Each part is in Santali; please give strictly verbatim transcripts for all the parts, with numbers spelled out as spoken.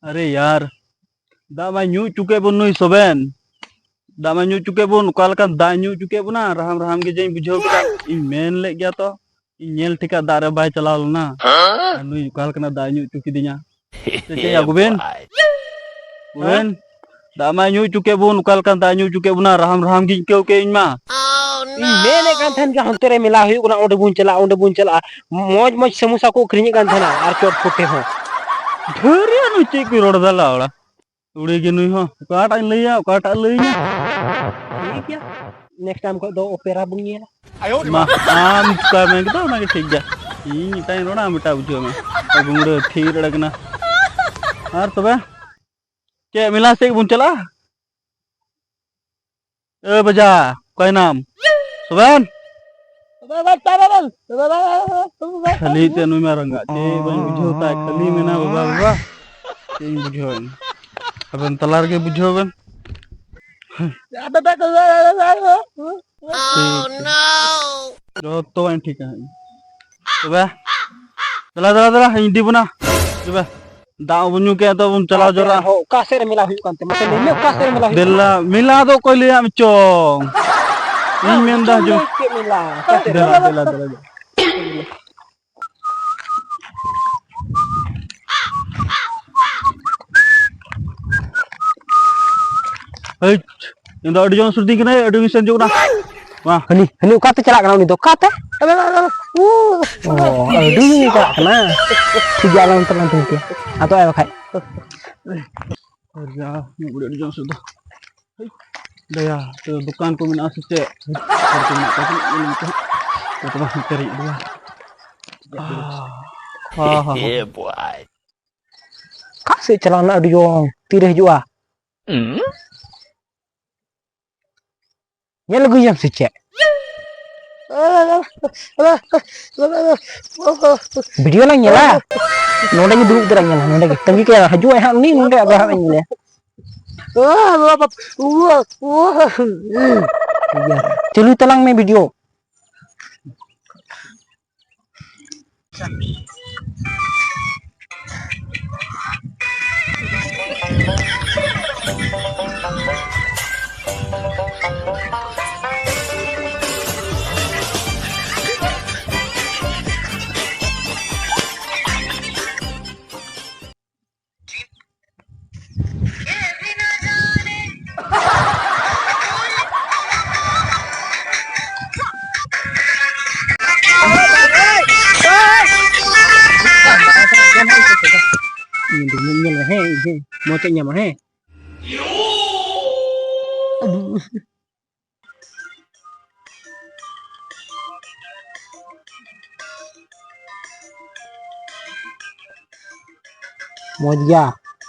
ᱟᱨᱮ ᱭᱟᱨ, ᱫᱟᱜ ᱢᱟᱭ ᱧᱩ ᱦᱚᱪᱚ ᱠᱮᱫ ᱵᱚᱱ ᱱᱩᱭ ᱥᱚᱵᱮᱱ᱾ ᱫᱟᱜ ᱢᱟᱭ ᱧᱩ ᱦᱚᱪᱚ ᱠᱮᱫ ᱵᱚᱱ, ᱚᱠᱟ ᱞᱮᱠᱟᱱ ᱫᱟᱜ ᱧᱩ ᱦᱚᱪᱚ ᱠᱮᱫ ᱵᱚᱱᱟ, ᱨᱟᱦᱟᱢ ᱨᱟᱦᱟᱢ ᱜᱮ ᱡᱟᱧ ᱵᱩᱡᱷᱟᱹᱣ ᱠᱮᱫᱟ᱾ ᱤᱧ ᱢᱮᱱ ᱞᱮᱫ ᱜᱮᱭᱟ ᱛᱚ, ᱤᱧ ᱧᱮᱞ ᱴᱷᱤᱠᱟᱜ ᱫᱟᱜ ᱨᱮ ᱵᱟᱭ ᱪᱟᱞᱟᱣ ᱞᱮᱱᱟ᱾ ᱟᱨ ᱱᱩᱭ ᱚᱠᱟ ᱞᱮᱠᱟᱱᱟᱜ ᱫᱟᱜ ᱧᱩ ᱦᱚᱪᱚ ᱠᱤᱫᱤᱧᱟ᱾ ᱪᱮᱫ ᱪᱮᱫ ᱭᱟ ᱜᱳᱵᱮᱱ? ᱜᱳᱵᱮᱱ, ᱫᱟᱜ ᱢᱟᱭ ᱧᱩ ᱦᱚᱪᱚ ᱠᱮᱫ ᱵᱚᱱ, ᱚᱠᱟ ᱞᱮᱠᱟᱱ ᱫᱟᱜ ᱧᱩ ᱦᱚᱪᱚ ᱠᱮᱫ ᱵᱚᱱᱟ, ᱨᱟᱦᱟᱢ ᱨᱟᱦᱟᱢ ᱜᱤᱧ ᱟᱹᱭᱠᱟᱹᱣ ᱠᱮᱫ ᱤᱧ ᱢᱟ᱾ ᱤᱧ ᱢᱮᱱᱮᱫ ᱠᱟᱱ ᱛᱟᱦᱮᱱ ᱡᱮ ᱦᱟᱱᱛᱮ ᱨᱮ ᱢᱮᱞᱟ ᱦᱩᱭᱩᱜ ᱠᱟᱱᱟ, ᱚᱸᱰᱮ ᱵᱚᱱ ᱪᱟᱞᱟᱜᱼᱟ, ᱚᱸᱰᱮ ᱵᱚᱱ ᱪᱟᱞᱟᱜᱼᱟ᱾ ᱢᱚᱡᱽ ᱢᱚᱡᱽ ᱥᱟᱢᱳᱥᱟ ᱠᱚ ᱟᱹᱠᱷᱨᱤᱧᱮᱫ ᱠᱟᱱ ᱛᱟᱦᱮᱱᱟ ᱟᱨ ᱪᱚᱴ ᱯᱷᱩᱴᱮ ᱦᱚᱸ᱾ ᱫᱷᱟᱹᱨᱤᱭᱟ ᱱᱩᱭ ᱪᱮᱫ ᱠᱚᱭ ᱨᱚᱲ ᱮᱫᱟ ᱞᱟᱣᱲᱟ᱾ ᱟᱹᱣᱲᱤ ᱜᱮ ᱱᱩᱭ ᱦᱚᱸ᱾ ᱚᱠᱟᱴᱟᱜ ᱤᱧ ᱞᱟᱹᱭᱟ, ᱚᱠᱟᱴᱟᱜ ᱞᱟᱹᱭᱟᱹᱧᱟ? ᱴᱷᱤᱠ ᱜᱮᱭᱟ, ᱱᱮᱠᱥᱴ ᱴᱟᱭᱤᱢ ᱠᱷᱚᱱ ᱫᱚ ᱚᱯᱮᱨᱟ ᱵᱚᱱ ᱧᱮᱞᱟ᱾ ᱢᱟ, ᱟᱢ ᱪᱤᱠᱟᱹ ᱢᱮᱱ ᱠᱮᱫᱟ, ᱚᱱᱟᱜᱮ ᱴᱷᱤᱠ ᱜᱮᱭᱟ᱾ ᱤᱧ ᱮᱴᱟᱜ ᱤᱧ ᱨᱚᱲᱟ, ᱟᱢ ᱮᱴᱟᱜ ᱵᱩᱡᱷᱟᱹᱣ ᱢᱮ᱾ ᱟᱨ ᱵᱩᱢᱲᱟᱹ ᱛᱷᱤᱨ ᱮᱲᱮ ᱠᱟᱱᱟ᱾ ᱟᱨ ᱛᱚᱵᱮ ᱪᱮᱫ ᱢᱮᱞᱟ ᱥᱮᱫ ᱵᱚᱱ ᱪᱟᱞᱟᱜᱼᱟ? ᱮ ᱵᱟᱡᱟ, ᱚᱠᱟᱭᱱᱟᱢ? ᱥᱚᱵᱮᱱ? ᱠᱷᱟᱹᱞᱤ ᱛᱮ ᱱᱩᱭ ᱢᱟ ᱨᱟᱸᱜᱟ, ᱪᱮᱫ ᱵᱟᱹᱧ ᱵᱩᱡᱷᱟᱹᱣ ᱛᱟᱭ, ᱠᱷᱟᱹᱞᱤ ᱢᱮᱱᱟ ᱵᱟᱵᱟ, ᱵᱟᱵᱟ᱾ ᱪᱮᱫ ᱤᱧ ᱵᱩᱡᱷᱟᱹᱣᱟ ᱤᱧ? ᱟᱵᱮᱱ ᱛᱟᱞᱟ ᱨᱮᱜᱮ ᱵᱩᱡᱷᱟᱹᱣ ᱵᱮᱱ᱾ ᱴᱷᱤᱠ ᱜᱮᱭᱟ᱾ ᱡᱚᱛᱚ ᱵᱟᱝ ᱴᱷᱤᱠᱟ ᱦᱟᱸᱜ᱾ ᱛᱚᱵᱮ, ᱫᱮᱞᱟ, ᱫᱮᱞᱟ, ᱫᱮᱞᱟ, ᱤᱧ ᱤᱫᱤ ᱵᱚᱱᱟ᱾ ᱛᱚᱵᱮ, ᱫᱟᱜ ᱵᱚᱱ ᱧᱩ ᱠᱮᱫ, ᱛᱚ ᱵᱚᱱ ᱪᱟᱞᱟᱣ ᱡᱚᱨᱟᱜᱼᱟ᱾ ᱚᱠᱟ ᱥᱮᱫ ᱨᱮ ᱢᱮᱞᱟ ᱦᱩᱭᱩᱜ ᱠᱟᱱ ᱛᱮ? ᱢᱟᱥᱮ ᱞᱟᱹᱭ ᱢᱮ, ᱚᱠᱟ ᱥᱮᱫ ᱨᱮ ᱢᱮᱞᱟ ᱦᱩᱭᱩᱜ ᱫᱮᱞᱟ, ᱠᱟᱱᱟ? ᱢᱮᱞᱟ ᱫᱚ ᱚᱠᱚᱭ ᱞᱟᱹᱭᱟᱫ ᱢᱮ ᱪᱚᱝ? ᱤᱧ ᱢᱮᱱ ᱫᱟ, ᱪᱮᱫ ᱦᱤᱡᱩᱜ᱾ ᱢᱮᱞᱟ? ᱚᱠᱟ ᱥᱮᱫ ᱨᱮ? ᱫᱮᱞᱟ, ᱫᱮᱞᱟ, ᱫᱮᱞᱟ, ᱫᱮᱞᱟ᱾ ᱦᱟᱹᱴ, ᱤᱧ ᱫᱚ ᱟᱹᱰᱤ ᱡᱳᱨ ᱥᱩᱨᱫᱤᱧ ᱠᱟᱱᱟᱭ, ᱟᱹᱰᱤ ᱡᱳᱨ ᱥᱮᱱ ᱦᱤᱡᱩᱜ ᱠᱟᱱᱟ᱾ ᱢᱟ᱾ ᱦᱟᱹᱱᱤ, ᱦᱟᱹᱱᱤ ᱚᱠᱟᱛᱮ ᱪᱟᱞᱟᱜ ᱠᱟᱱᱟ ᱩᱱᱤ ᱫᱚ? ᱚᱠᱟᱛᱮ? ᱚ, ᱟᱹᱰᱤ ᱡᱳᱨ ᱪᱟᱞᱟᱜ ᱠᱟᱱᱟ᱾ ᱴᱷᱤᱠ ᱜᱮᱭᱟ, ᱟᱞᱚᱢ ᱛᱟᱞᱟᱝ ᱛᱤᱧ ᱛᱮ᱾ ᱟᱫᱚ ᱟᱭ ᱵᱟᱠᱷᱟᱡ᱾ ᱟᱨ ᱡᱟ, ᱱᱩᱭ ᱵᱩᱰᱷᱤ ᱟᱹᱰᱤ ᱡᱳᱨ ᱥᱩᱨ ᱫᱚ᱾ ᱫᱟᱭᱟ, ᱛᱚ ᱫᱚᱠᱟᱱ ᱠᱚ ᱢᱮᱱᱟᱜᱼᱟ ᱥᱮ ᱪᱮᱫ? ᱦᱚᱲ ᱠᱚ ᱢᱮᱱᱟᱜ ᱠᱚᱣᱟ ᱛᱤᱱᱟᱹᱜ ᱜᱮ ᱢᱮᱱᱟᱜ ᱠᱚᱣᱟ᱾ ᱡᱚᱛᱚ ᱵᱟᱝ ᱯᱮᱨᱮᱡ ᱤᱫᱤᱭᱟ᱾ ᱦᱟ, ᱦᱟ, ᱦᱟ᱾ Yeah, boy. ᱚᱠᱟ ᱥᱮᱫ ᱪᱟᱞᱟᱣ ᱞᱮᱱᱟ ᱟᱹᱰᱤ ᱡᱳᱨ? ᱛᱤᱨᱮ ᱦᱤᱡᱩᱜᱼᱟ? ᱧᱮᱞ ᱟᱹᱜᱩᱭᱟᱢ ᱥᱮ ᱪᱮᱫ? ᱵᱷᱤᱰᱤᱭᱳ ᱞᱟᱝ ᱧᱮᱞᱟ᱾ ᱱᱚᱰᱮ ᱜᱮ ᱫᱩᱲᱩᱵ ᱩᱛᱟᱹᱨᱟ, ᱧᱮᱞᱟ ᱱᱚᱰᱮ ᱜᱮ᱾ ᱛᱟᱺᱜᱤ ᱠᱟᱭᱟ, ᱦᱤᱡᱩᱜ ᱟᱭ ᱦᱟᱸᱜ ᱩᱱᱤ, ᱱᱚᱰᱮ ᱟᱫᱚ ᱦᱟᱸᱜ ᱤᱧ ᱧᱮᱞᱮᱭᱟ᱾ ᱴᱷᱤᱠ ᱜᱮᱭᱟ, ᱪᱟᱹᱞᱩᱭ ᱛᱟᱞᱟᱝ ᱢᱮ ᱵᱷᱤᱰᱤᱭᱳ᱾ ᱧᱮᱞ ᱢᱮ, ᱦᱮᱸ, ᱤᱧ ᱦᱚᱸ ᱢᱚᱡᱽ ᱤᱧ ᱧᱟᱢᱟ, ᱦᱮᱸ᱾ ᱢᱚᱡᱽ ᱜᱮᱭᱟ,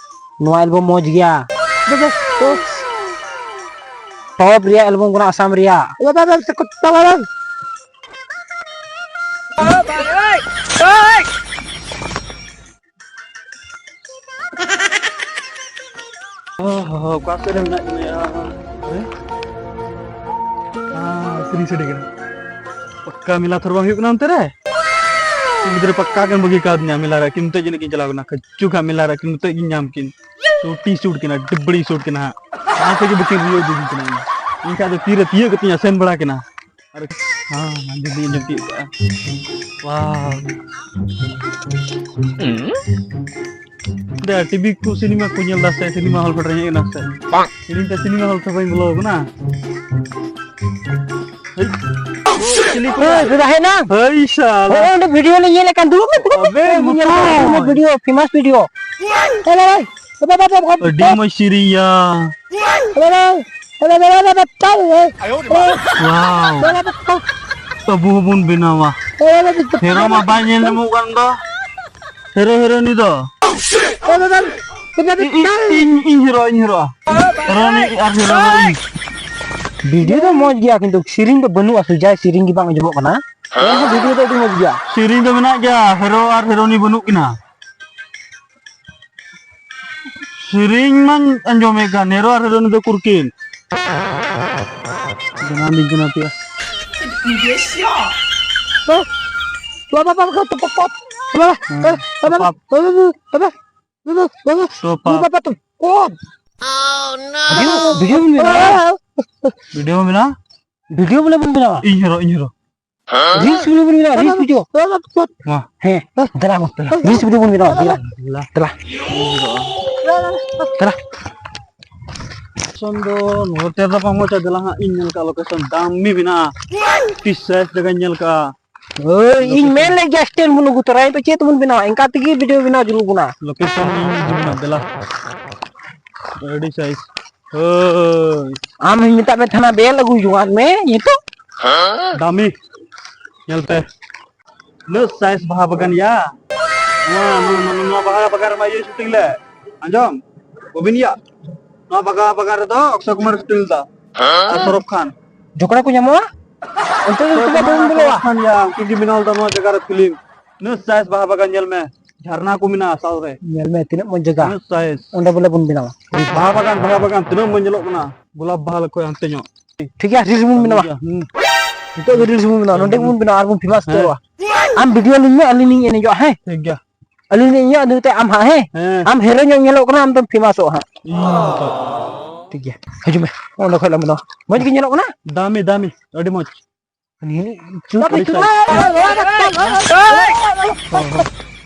ᱱᱚᱣᱟ ᱮᱞᱵᱟᱢ ᱢᱚᱡᱽ ᱜᱮᱭᱟ᱾ ᱴᱚᱯ ᱨᱮᱭᱟᱜ ᱮᱞᱵᱟᱢ ᱠᱟᱱᱟ ᱟᱥᱟᱢ ᱨᱮᱭᱟᱜ᱾ ᱚ ᱦᱚ, ᱚᱠᱟ ᱥᱮᱫ ᱨᱮ ᱢᱮᱱᱟᱜ ᱠᱤᱱᱟ ᱭᱟ? ᱦᱮᱸ? ᱟᱨ ᱥᱮᱨᱮᱧ ᱥᱟᱰᱮ ᱠᱟᱱᱟ᱾ ᱯᱟᱠᱠᱟ ᱢᱮᱞᱟ ᱛᱷᱚᱨ ᱵᱟᱝ ᱦᱩᱭᱩᱜ ᱠᱟᱱᱟ ᱚᱱᱛᱮ ᱨᱮ? ᱜᱤᱫᱽᱨᱟᱹ ᱯᱟᱠᱠᱟ ᱠᱤᱱ ᱵᱟᱹᱜᱤ ᱠᱟᱣᱫᱤᱧᱟ ᱢᱮᱞᱟ ᱨᱮ, ᱟᱹᱠᱤᱱ ᱢᱚᱛᱚᱡ ᱡᱟᱹᱱᱤᱡ ᱠᱤᱱ ᱪᱟᱞᱟᱣ ᱠᱟᱱᱟ᱾ ᱠᱟᱹᱪᱩ ᱠᱷᱟᱜ ᱢᱮᱞᱟ ᱨᱮ ᱟᱹᱠᱤᱱ ᱢᱚᱛᱚᱡ ᱜᱤᱧ ᱧᱟᱢ ᱠᱤᱱ᱾ ᱥᱩᱴᱤ ᱥᱩᱴ ᱠᱤᱱᱟ, ᱰᱤᱵᱲᱤ ᱥᱩᱴ ᱠᱤᱱᱟ ᱦᱟᱸᱜ᱾ ᱚᱱᱟ ᱛᱮᱜᱮ ᱵᱟᱹᱠᱤᱱ ᱨᱩᱣᱟᱹᱲ ᱤᱫᱤ ᱠᱤᱱᱟ᱾ ᱮᱱᱠᱷᱟᱡ ᱫᱚ ᱛᱤᱨᱮ ᱛᱤᱭᱟᱹᱜ ᱠᱟᱛᱮᱧ ᱟᱥᱮᱱ ᱵᱟᱲᱟ ᱠᱤᱱᱟ᱾ ᱟᱨ ᱦᱮᱸ, ᱢᱟ ᱡᱩᱫᱤ ᱟᱸᱡᱚᱢ ᱛᱤᱭᱳᱜ ᱠᱟᱜᱼᱟ᱾ ᱣᱟᱣ᱾ ᱫᱟ, ᱴᱤᱵᱷᱤ ᱠᱚ ᱥᱤᱱᱮᱢᱟ ᱠᱚ ᱧᱮᱞ ᱫᱟ ᱥᱮ, ᱥᱤᱱᱮᱢᱟ ᱦᱚᱞ ᱠᱚᱨᱮ ᱦᱮᱡ ᱮᱱᱟ ᱥᱮ? ᱤᱧ ᱫᱚ ᱥᱤᱱᱮᱢᱟ ᱦᱚᱞ ᱠᱚ ᱵᱟᱹᱧ ᱵᱚᱞᱚ ᱟᱠᱟᱱᱟ᱾ ᱦᱮᱭ᱾ ᱪᱤᱞᱤ ᱠᱚ? ᱦᱮᱸ, ᱫᱟᱫᱟ ᱦᱮᱡ ᱮᱱᱟ᱾ ᱦᱮᱭ, ᱥᱟᱞᱟ᱾ ᱦᱳᱭ, ᱚᱸᱰᱮ ᱵᱷᱤᱰᱤᱭᱳ ᱞᱮ ᱧᱮᱞᱮᱫ ᱠᱟᱱ, ᱫᱩᱲᱩᱵ ᱢᱮ, ᱫᱩᱲᱩᱵ ᱢᱮ᱾ ᱟᱵᱮ, ᱧᱮᱞ ᱢᱚᱛᱚ᱾ ᱠᱟᱱ, video, famous video. Hello, hello, hello, hello, hello. ᱟᱹᱰᱤ ᱢᱚᱡᱽ ᱥᱮᱨᱮᱧ ᱭᱟ᱾ Hello, hello, hello, hello, hello, hello. Wow. Hello, hello, hello. ᱟᱵᱚ ᱦᱚᱸᱵᱚᱱ ᱵᱮᱱᱟᱣᱟ᱾ Hello, hello, hello. ᱦᱮᱨᱳ ᱢᱟ ᱵᱟᱭ ᱧᱮᱞ ᱧᱟᱢᱚᱜ ᱠᱟᱱ ᱫᱚ᱾ ᱦᱮᱨᱳ, ᱦᱮᱨᱳᱱᱤ ᱫᱚ᱾ Hello, hello, hello. E-, E-, ᱤᱧ, ᱤᱧ ᱦᱮᱨᱳ, ᱤᱧ ᱦᱮᱨᱳ᱾ ᱦᱮᱨᱳᱱᱤ ᱟᱨ ᱦᱮᱨᱳ ᱤᱧ᱾ ᱵᱷᱤᱰᱤᱭᱳ ᱫᱚ ᱢᱚᱡᱽ ᱜᱮᱭᱟ, ᱠᱤᱱᱛᱩ ᱥᱮᱨᱮᱧ ᱫᱚ ᱵᱟᱹᱱᱩᱜᱼᱟ, ᱥᱩᱡᱟᱭ ᱥᱮᱨᱮᱧ ᱜᱮ ᱵᱟᱝ ᱟᱸᱡᱚᱢᱚᱜ ᱠᱟᱱᱟ᱾ ᱮᱱᱦᱚᱸ ᱵᱷᱤᱰᱤᱭᱳ ᱫᱚ ᱟᱹᱰᱤ ᱢᱚᱡᱽ ᱜᱮᱭᱟ᱾ ᱥᱮᱨᱮᱧ ᱫᱚ ᱢᱮᱱᱟᱜ ᱜᱮᱭᱟ, ᱦᱮᱨᱳ ᱟᱨ ᱦᱮᱨᱳᱱᱤ ᱵᱟᱹᱱᱩᱜ ᱠᱤᱱᱟ᱾ ᱥᱮᱨᱮᱧ ᱢᱟᱧ ᱟᱸᱡᱚᱢᱮᱫ ᱠᱟᱱ, ᱦᱮᱨᱳ ᱟᱨ ᱦᱮᱨᱳᱱᱤ ᱫᱚ ᱩᱠᱩᱨ ᱠᱤᱱ? ᱡᱟᱱᱟᱢᱤᱧ ᱠᱟᱱᱟ ᱯᱮᱭᱟ᱾ ᱵᱟᱵᱟ, ᱵᱟᱵᱟ, ᱵᱟᱵᱟ, ᱵᱟᱵᱟ, ᱦᱮᱸ, ᱵᱟᱵᱟ, ᱵᱟᱵᱟ᱾ ᱵᱟᱵᱟ, ᱵᱟᱵᱟ, ᱵᱟᱵᱟ, ᱵᱟᱵᱟ, ᱵᱟᱵᱟ, ᱛᱚ, ᱯᱟᱯ᱾ ᱵᱟᱵᱟ, ᱛᱚ, ᱯᱟᱯ᱾ ᱵᱷᱤᱰᱤᱭᱳ, ᱵᱷᱤᱰᱤᱭᱳ ᱵᱚᱱ ᱵᱮᱱᱟᱣᱟ᱾ ᱵᱷᱤᱰᱤᱭᱳ ᱵᱚᱱ ᱵᱮᱱᱟᱣᱟ? ᱵᱷᱤᱰᱤᱭᱳ ᱵᱚᱞᱮ ᱵᱚᱱ ᱵᱮᱱᱟᱣᱟ᱾ ᱤᱧ ᱦᱮᱨᱳ, ᱤᱧ ᱦᱮᱨᱳ᱾ ᱨᱤᱞᱥ ᱵᱷᱤᱰᱤᱭᱳ ᱵᱚᱱ ᱵᱮᱱᱟᱣᱟ, ᱨᱤᱞᱥ ᱵᱷᱤᱰᱤᱭᱳ᱾ ᱢᱟ᱾ ᱦᱮᱸ, ᱫᱮᱞᱟ ᱵᱚᱱ, ᱫᱮᱞᱟ᱾ ᱨᱤᱞᱥ ᱵᱷᱤᱰᱤᱭᱳ ᱵᱚᱱ ᱵᱮᱱᱟᱣᱟ, ᱫᱮᱞᱟ᱾ ᱫᱮᱞᱟ᱾ ᱫᱮᱞᱟ᱾ ᱫᱮᱞᱟ᱾ ᱥᱚᱱ ᱫᱚ ᱱᱚᱛᱮ ᱫᱚ ᱵᱟᱝ ᱢᱚᱡᱟ, ᱫᱮᱞᱟ ᱦᱟᱸᱜ ᱤᱧ ᱧᱮᱞ ᱠᱟᱜᱼᱟ ᱞᱳᱠᱮᱥᱚᱱ, ᱫᱟᱢᱤ ᱢᱮᱱᱟᱜᱼᱟ᱾ ᱛᱤᱥ ᱥᱟᱭᱤᱡ ᱡᱟᱭᱜᱟᱧ ᱧᱮᱞ ᱠᱟᱜᱼᱟ᱾ ᱳᱭ, ᱤᱧ ᱢᱮᱱ ᱞᱮᱫ ᱜᱮᱭᱟ stand ᱵᱚᱱ ᱟᱹᱜᱩ ᱛᱚᱨᱟᱭᱟ, ᱛᱚ ᱪᱮᱫ ᱵᱚᱱ ᱵᱮᱱᱟᱣᱟ? ᱮᱱᱠᱟ ᱛᱮᱜᱮ video ᱵᱮᱱᱟᱣ ᱡᱩᱞᱩᱜ ᱵᱚᱱᱟ᱾ Location ᱤᱧ ᱤᱫᱤ ᱵᱚᱱᱟ, ᱫᱮᱞᱟ᱾ ᱟᱹᱰᱤ size᱾ ᱦᱳᱭ᱾ ᱟᱢ ᱦᱚᱧ ᱢᱮᱛᱟᱜ ᱢᱮ ᱛᱟᱦᱮᱱᱟ, ᱵᱮᱞ ᱟᱹᱜᱩ ᱡᱚᱝᱟᱜ ᱢᱮ ᱱᱤᱛᱚᱜ᱾ ᱫᱟᱢᱤ, ᱧᱮᱞ ᱯᱮ᱾ ᱛᱤᱱᱟᱹᱜ size ᱵᱟᱦᱟ ᱵᱟᱜᱟᱱ ᱭᱟ᱾ ᱱᱚᱣᱟ, ᱱᱚᱣᱟ, ᱱᱚᱣᱟ, ᱱᱚᱣᱟ ᱵᱟᱦᱟ ᱵᱟᱜᱟᱱ ᱨᱮᱢᱟ ᱤᱭᱟᱹ shooting ᱞᱮ᱾ ᱟᱸᱡᱚᱢ? ᱜᱳᱵᱤᱱ ᱭᱟ᱾ ᱱᱚᱣᱟ ᱵᱟᱜᱟ-, ᱵᱟᱜᱟᱱ ᱨᱮᱫᱚ ᱚᱠᱥᱚᱭ ᱠᱩᱢᱟᱨ shooting ᱞᱮᱫᱟ᱾ ᱟᱨ ᱥᱚᱨᱚᱵ ᱠᱷᱟᱱ᱾ ᱡᱷᱚᱠᱲᱟ ᱠᱚ ᱧᱟᱢᱚᱜᱼᱟ? ᱚᱱᱛᱮ ᱫᱚ ᱚᱠᱥᱚᱭ ᱛᱚᱵᱮ ᱠᱩᱢᱟᱨ ᱵᱟᱹᱧ ᱟᱨ ᱵᱚᱞᱚᱜᱼᱟ᱾ ᱥᱚᱨᱚᱵ ᱠᱷᱟᱱ ᱭᱟ, ᱩᱱᱠᱤᱱ ᱠᱤᱱ ᱵᱮᱱᱟᱣ ᱞᱮᱫᱟ ᱱᱚᱣᱟ ᱡᱟᱭᱜᱟ ᱨᱮ film᱾ ᱛᱤᱱᱟᱹᱜ size ᱵᱟᱦᱟ ᱵᱟᱜᱟᱱ ᱧᱮᱞ ᱢᱮ᱾ ᱡᱷᱟᱨᱱᱟ ᱠᱚ ᱢᱮᱱᱟᱜᱼᱟ ᱥᱟᱶ ᱨᱮ᱾ ᱧᱮᱞ ᱢᱮ ᱛᱤᱱᱟᱹᱜ ᱢᱚᱡᱽ ᱡᱟᱭᱜᱟ᱾ ᱛᱤᱱᱟᱹᱜ size᱾ ᱚᱸᱰᱮ ᱵᱚᱞᱮ ᱵᱚᱱ ᱵᱮᱱᱟᱣᱟ᱾ ᱵᱟᱦᱟ ᱵᱟᱜᱟᱱ, ᱵᱟᱦᱟ ᱵᱟᱜᱟᱱ ᱛᱤᱱᱟᱹᱜ ᱢᱚᱡᱽ ᱧᱮᱞᱚᱜ ᱠᱟᱱᱟ᱾ ᱜᱳᱞᱟᱯ ᱵᱟᱦᱟ ᱞᱮᱠᱟ ᱦᱟᱱᱛᱮ ᱧᱚᱜ᱾ ᱴᱷᱤᱠ ᱜᱮᱭᱟ, reels ᱵᱚᱱ ᱵᱮᱱᱟᱣᱟ᱾ ᱦᱩᱸ᱾ ᱱᱤᱛᱚᱜ ᱜᱮ reels ᱵᱚᱱ ᱵᱮᱱᱟᱣᱟ, ᱱᱚᱸᱰᱮ ᱜᱮᱵᱚᱱ ᱵᱮᱱᱟᱣᱟ ᱟᱨ ᱵᱚᱱ famous ᱦᱮᱸ᱾ ᱩᱛᱟᱹᱨᱚᱜᱼᱟ᱾ ᱟᱢ video ᱞᱤᱧ ᱢᱮ, ᱟᱹᱞᱤᱧ ᱞᱤᱧ ᱮᱱᱮᱡᱚᱜᱼᱟ, ᱦᱮᱸ? ᱴᱷᱤᱠ ᱜᱮᱭᱟ᱾ ᱟᱹᱞᱤᱧ ᱞᱤᱧ ᱮᱱᱮᱡᱚᱜᱼᱟ, ᱟᱹᱞᱤᱧ ᱛᱮ ᱟᱢ ᱦᱟᱸᱜ, ᱦᱮᱸ? ᱦᱮᱸ᱾ ᱟᱢ hero ᱧᱚᱜ ᱧᱮᱞᱚᱜ ᱠᱟᱱᱟ, ᱟᱢ ᱫᱚᱢ famous ᱚᱜᱼᱟ ᱦᱟᱸᱜ᱾ ᱤᱧ ᱦᱚᱸ ᱱᱤᱛᱚᱜ᱾ ᱴᱷᱤᱠ ᱜᱮᱭᱟ, ᱦᱤᱡᱩᱜ ᱢᱮ, ᱚᱸᱰᱮ ᱠᱷᱚᱡ ᱞᱟᱝ ᱵᱮᱱᱟᱣᱟ᱾ ᱢᱚᱡᱽ ᱜᱮ ᱧᱮᱞᱚᱜ ᱠᱟᱱᱟ? ᱫᱟᱢᱤ, ᱫᱟᱢᱤ, ᱟᱹᱰᱤ ᱢᱚᱡᱽ᱾ ᱦᱟᱹᱱᱤ, ᱦᱟᱹᱱᱤ, ᱪᱩᱯ, ᱟᱹᱰᱤ ᱪᱩᱯ᱾ ᱥᱟᱭ᱾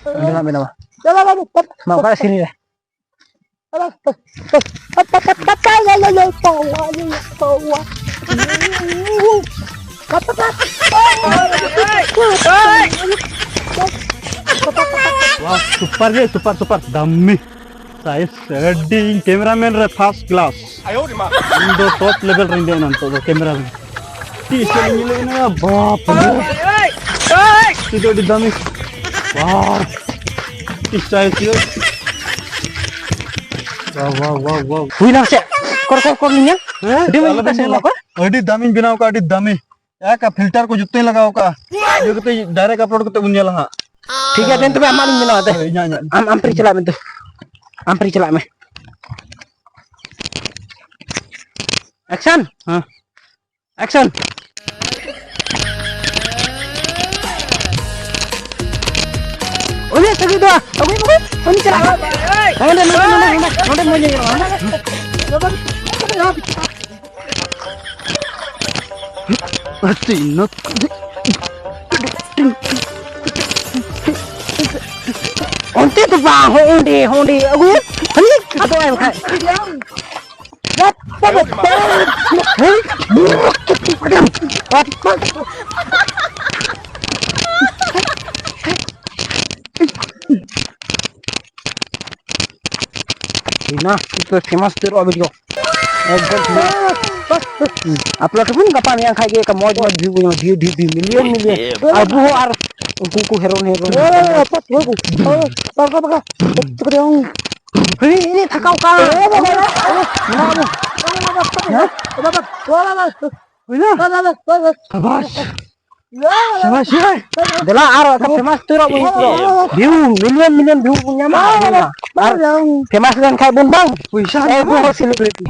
ᱚᱸᱰᱮ ᱱᱟᱜ ᱵᱮᱱᱟᱣᱟ᱾ ᱢᱟ, ᱚᱠᱟᱨᱮ ᱥᱮᱨᱮᱧ ᱨᱮ? Wow, super ᱜᱮ, super, super, ᱫᱟᱢᱤ᱾ Size ᱟᱹᱰᱤ cameraman ᱨᱮ first class᱾ ᱤᱧ ᱫᱚ top level ᱨᱮᱧ ᱫᱮᱡ ᱮᱱᱟ ᱱᱤᱛᱚᱜ ᱫᱚ cameraman᱾ ᱛᱤᱥ ᱪᱚᱧ ᱧᱮᱞᱮᱫ ᱢᱮᱭᱟ, ᱵᱟᱯ ᱨᱮ᱾ ᱛᱤ ᱫᱚ ᱟᱹᱰᱤ ᱫᱟᱢᱤ᱾ Wow᱾ ᱛᱤᱥ size ᱭᱟ᱾ Wow, wow, wow, wow᱾ ᱦᱩᱭᱱᱟ ᱥᱮ? ᱠᱚᱨ, ᱠᱚᱨ, ᱠᱚᱨ ᱞᱤᱧᱟ᱾ ᱦᱮᱸ? ᱟᱹᱰᱤ ᱢᱚᱡᱽ ᱟᱞᱚ ᱵᱮᱱ ᱧᱮᱞᱟ᱾ ᱟᱹᱰᱤ ᱫᱟᱢᱤᱧ ᱵᱮᱱᱟᱣ ᱠᱟᱜᱼᱟ, ᱟᱹᱰᱤ ᱫᱟᱢᱤ᱾ ᱮᱠᱟ filter ᱠᱚ ᱡᱚᱛᱚᱧ ᱞᱟᱜᱟᱣ ᱠᱟᱜᱼᱟ᱾ ᱤᱭᱟᱹ ᱠᱟᱛᱮ direct upload ᱠᱟᱛᱮ ᱵᱚᱱ ᱧᱮᱞᱟ ᱦᱟᱸᱜ᱾ ᱴᱷᱤᱠ ᱜᱮᱭᱟ, ᱫᱮᱱ ᱛᱚᱵᱮ ᱟᱢᱟᱜ ᱞᱤᱧ ᱵᱮᱱᱟᱣᱟ, ᱫᱮ᱾ ᱦᱳᱭ, ᱤᱧᱟᱹᱜ, ᱤᱧᱟᱹᱜ᱾ ᱟᱢ, ᱟᱢ free ᱪᱟᱞᱟᱜ ᱢᱮ ᱛᱚ᱾ ᱟᱢ free ᱪᱟᱞᱟᱜ ᱢᱮ᱾ Action᱾ ᱦᱮᱸ᱾ Action᱾ ᱚᱱᱮ ᱥᱟᱹᱜᱩᱭ ᱫᱚ, ᱟᱹᱜᱩᱭ ᱢᱮ, ᱩᱱᱤ ᱪᱟᱞᱟᱜ ᱠᱟᱱᱟ᱾ ᱱᱚᱸᱰᱮ, ᱱᱚᱸᱰᱮ, ᱱᱚᱸᱰᱮ, ᱱᱚᱸᱰᱮ, ᱱᱚᱸᱰᱮ ᱢᱚᱡᱽ ᱧᱮᱞᱚᱜᱼᱟ, ᱱᱚᱸᱰᱮ᱾ ᱦᱟᱹᱛᱤ ᱱᱚᱛ-, ᱚᱱᱛᱮ ᱫᱚ ᱵᱟᱝ, ᱦᱚᱸ ᱚᱸᱰᱮ, ᱦᱚᱸ ᱚᱸᱰᱮ, ᱟᱹᱜᱩᱭᱮᱢ, ᱦᱟᱹᱱᱤ ᱟᱫᱚ ᱟᱭ ᱵᱟᱠᱷᱟᱱ᱾ ᱦᱩᱭᱱᱟ, ᱛᱚ ᱯᱷᱮᱢᱟᱥ ᱩᱛᱟᱹᱨᱚᱜᱼᱟ ᱵᱷᱤᱰᱤᱭᱳ᱾ ᱮᱠᱫᱚᱢ ᱯᱷᱮᱢᱟᱥ᱾ ᱟᱯᱞᱳᱰ ᱟᱵᱚᱱ ᱜᱟᱯᱟ ᱢᱮᱭᱟᱝ ᱠᱷᱟᱡ ᱜᱮ, ᱮᱠᱟ ᱢᱚᱡᱽ ᱢᱚᱡᱽ ᱵᱷᱤᱭᱩ ᱠᱚ ᱧᱟᱢᱟ, ᱵᱷᱤᱭᱩ, ᱵᱷᱤᱭᱩ, ᱵᱷᱤᱭᱩ, ᱢᱤᱞᱤᱭᱚᱱ, ᱢᱤᱞᱤᱭᱚᱱ᱾ ᱟᱵᱚ ᱦᱚᱸ ᱟᱨ ᱩᱱᱠᱩ ᱠᱚ ᱦᱮᱨᱳᱱ, ᱦᱮᱨᱳᱱ᱾ ᱮ, ᱯᱟᱠᱟ, ᱯᱟᱠᱟ, ᱯᱟᱠᱟ᱾ ᱦᱤᱲᱤᱧ, ᱦᱤᱲᱤᱧ ᱛᱷᱟᱠᱟᱣ ᱠᱟᱱ᱾ ᱢᱮᱱᱟᱜ ᱟᱵᱚ᱾ ᱦᱮᱸ? ᱦᱩᱭᱱᱟ? ᱥᱟᱵᱟᱥ᱾ ᱥᱟᱵᱟᱥ, ᱭᱟ᱾ ᱫᱮᱞᱟ ᱟᱨ ᱮᱠᱟ ᱯᱷᱮᱢᱟᱥ ᱩᱛᱟᱹᱨᱚᱜ ᱵᱚᱱ ᱱᱤᱛ ᱫᱚ᱾ ᱵᱷᱤᱭᱩ, ᱢᱤᱞᱤᱭᱚᱱ, ᱢᱤᱞᱤᱭᱚᱱ ᱵᱷᱤᱭᱩ ᱵᱚᱱ ᱧᱟᱢᱟ᱾ ᱟᱨ ᱯᱷᱮᱢᱟᱥ ᱞᱮᱱ ᱠᱷᱟᱡ ᱵᱚᱱ ᱵᱟᱝ᱾ ᱯᱚᱭᱥᱟ ᱮ, ᱟᱵᱚ ᱦᱚᱸ ᱥᱮᱞᱤᱵᱨᱤᱴᱤ᱾